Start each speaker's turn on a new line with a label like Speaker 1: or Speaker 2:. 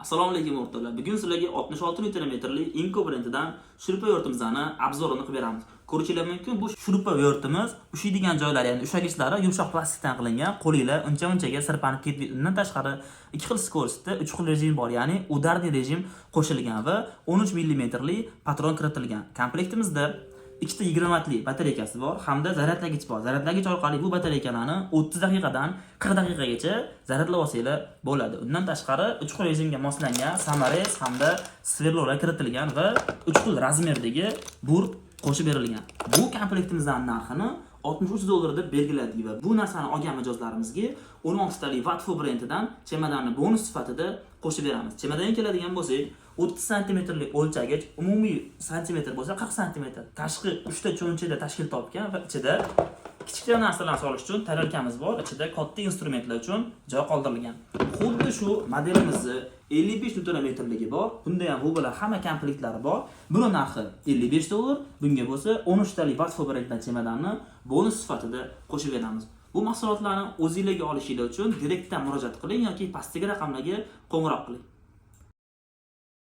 Speaker 1: Assalomu alaykum, o'rtoqlar. Bugun sizlarga 66 Nm Ingco brendidan шуруповёрт imizni обзор ini qilib beramiz. Ko'rishinglar mumkin, bu шуруповёрт imiz ushlaydigan joylari, ya'ni ushlagichlari yumshoq plastikdan qilingan, qo'linglar uncha-munchaga sirpanib ketmaydi. Undan tashqari ikki xil скорость da 3 xil rejim bor, ya'ni ударный rejim qo'shilgan va 13 mm li patron kiritilgan. Komplektimizda ikkita 20 vatli batareykasi bor hamda zaryadlagich bor. Zaryadlagich orqali bu batareykalarni 30 daqiqadan 40 daqiqagacha zaryadlab olsanglar bo'ladi. Undan tashqari 3 xil rejimga moslangan саморез hamda сверло lar kiritilgan va 3 xil размер dagi бур qo'shib berilgan. Bu komplektimizning narxini 63 dollar deb belgiladik va bu narsani olgan mijozlarimizga 16 talik Vatfo brendidan chemodanni bonus sifatida qo'shib beramiz. Chemodanga keladigan bo'lsak, 30 santimetrlik o'lchagich, umumiy santimetr bo'lsa 40 santimetr. Tashqi 3 ta cho'nchakda tashkil topgan va ichida kichkina narsalarni solish uchun tarelkamiz bor, ichida katta instrumentlar uchun joy qoldirilgan. Xuddi shu modelimizni 55 newton-metrligi bor. Bunda ham bu bilan hamma komplektlari bor. Buni narxi 55 dollar, bunga bo'lsa 13 talik Vatfo brendidan chemodanni bonus sifatida qo'shib beramiz. Bu mahsulotlarni o'zingizlarga olishinglar uchun direktdan murojaat qiling yoki pastdagi raqamlarga qo'ng'iroq qiling.